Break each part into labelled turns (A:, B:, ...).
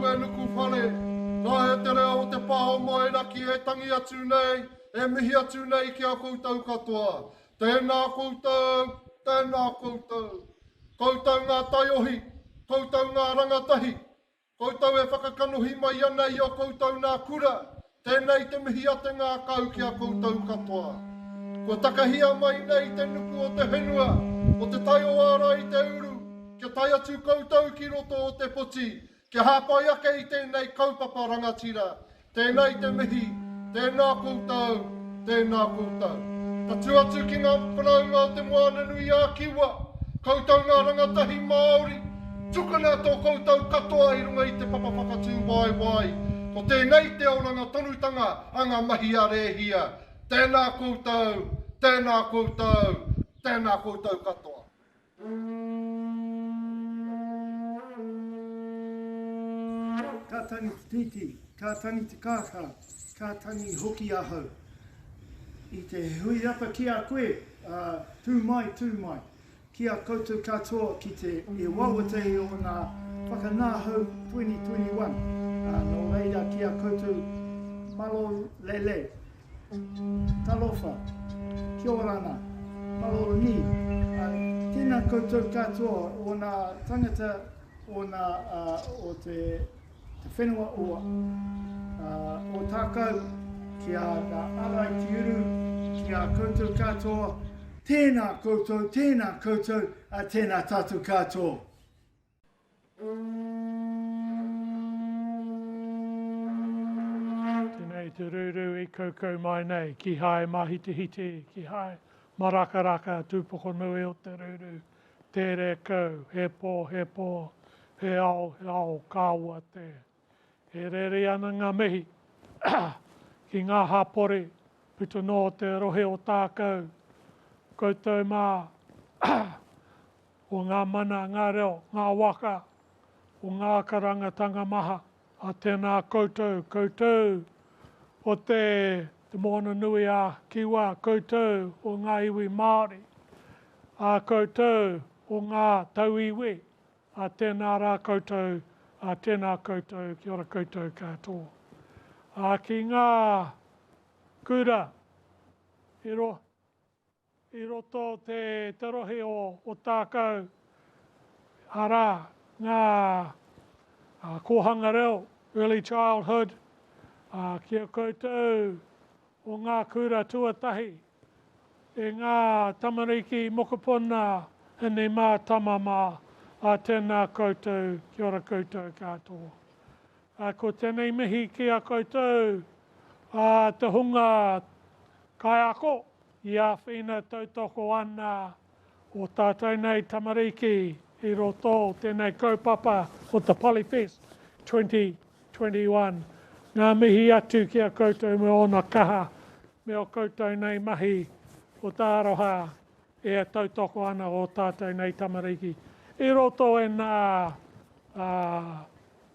A: e nuku whare, nā e te reo o te pā o Moeraki e tangi atu nei, e mihi atu nei ki a koutou katoa. Tēnā koutou, tēnā koutou. Koutou ngā taiohi, koutou ngā rangatahi, Koutou e whakakanohi mai ana i o koutou nā kura, tēnei te mihi a te ngākau ki a koutou katoa. Kua takahia mai nei te nuku o te whenua, o te tai o Ārai i te uru, kia tae atu koutou ki roto o te poti, kia hāpai ake i tēnei kaupapa rangatira, Tēnei te mihi, tēnā koutou, tēnā koutou. Tatū atu ki ngā whanaunga o Te Moananui-a-Kiwa, koutou ngā rangatahi Māori, tukuna tō koutou katoa i runga i te papa whakatū waewae. Ko tēnei te oranga tonutanga a ngā mahi a Rēhia. Tēnā koutou, tēnā koutou, tēnā koutou katoa.
B: Ka tangi te tītī, ka tangi te kākā, ka tangi hoki ahau. I te huirapa ki a koe, ā, tū mai, tū mai. Ki a koutou katoa ki te e wawata i o nā whakanāhau 2021. Ā, nō reira ki a koutou malo lele. Talofa, kia ora ana, maloro ni. Tena koutou katoa o na tangata o na o te whenua o Otakau ki a na Arai Te Uru, ki a koutou katoa, tena koutou, tena koutou, a tena tatou katoa.
C: Tenei te ruru i kaukau mai nei, kihai mahitihiti, kihai marakaraka tupokonui o te ruru, tere kau, he po, he po, he ao, he ao, kaua te. E rere ana nga mihi ki nga hapori puta noa o te rohe o Tākau, koutou mā, o ngā mana, ngā reo, ngā waka, o ngā karangatanga maha, a tēnā koutou, koutou o te Te Moana Nui a Kiwa, koutou o ngā iwi Māori, a koutou o ngā tauiwi, a tēnā rā koutou, a tēnā koutou, kia ora koutou katoa. A ki ngā kura i ro, I roto te te rohe o Otākou, arā, ngā kōhanga reo, early childhood, ā, ki a koutou o ngā kura tuatahi, e ngā tamariki mokopuna, hine mā, tama mā, ā, tēnā koutou, kia ora koutou katoa. Ā, ko tēnei mihi ki a koutou, ā, te hunga kaiako, I āwhina tautoko ana o tātou nei tamariki i roto o tēnei kaupapa o te Polyfest 2021. Ngā mihi atu ki a koutou me ōna kaha, me o koutou nei mahi o tā aroha e tautoko ana o tātou nei tamariki i roto e nā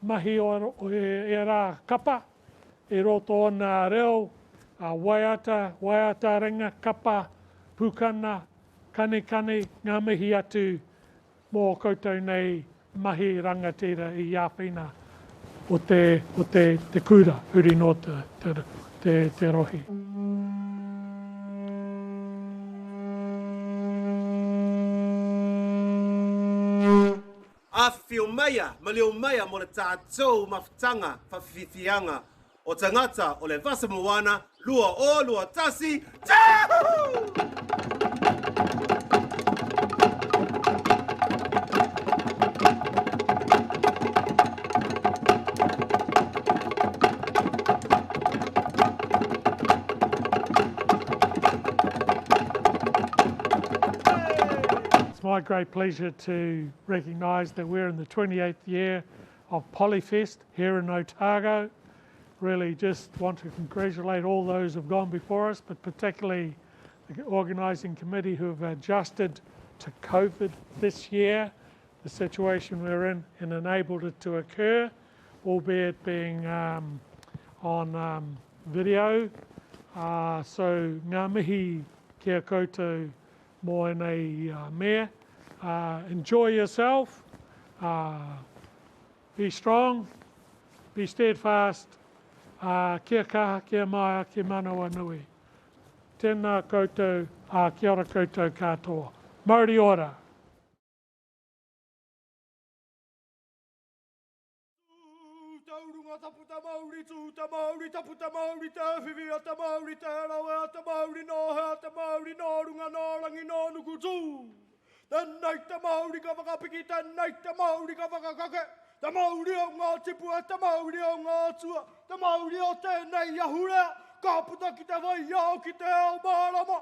C: mahi o ērā kapa. I roto ōna reo, a waiata, waiata ringa, kapa, pukana, kanikani, ngā mihi atu mō koutou nei mahi rangatira i āwhina o te, o te, te kura huri noa te, te, te, te rohe.
D: Awhiwhio maia, maleo maia mo le tatou mafutanga whawhiwhianga o tangata o le Vasa Moana 2021! Taahuhu!
C: It's my great pleasure to recognise that we're in the 28th year of Polyfest here in Otago. Really just want to congratulate all those who've gone before us, but particularly the organising committee who have adjusted to COVID this year, the situation we're in, and enabled it to occur, albeit being um, on um, video. Uh, so ngā mihi kia koutou mō ēnei mea. Enjoy yourself, be strong. Be steadfast, ā, kia kaha, kia māia, kia manawanui. Tēnā koutou, ā, kia ora koutou katoa. Mauri ora!
A: Tū te urunga tapu te mauri, tū te mauri tapu te mauri, te whiwhi a te mauri, te rawe a te mauri, nō hea te mauri, nō runga, nō rangi, nō nuku, tū! Tēnei te mauri ka whakapiki, tēnei te mauri ka whakakake, te mauri o ngā tipua, te mauri o ngā atua, te mauri o tēnei ahurea, ka puta ki te whai ao, ki te ao mārama.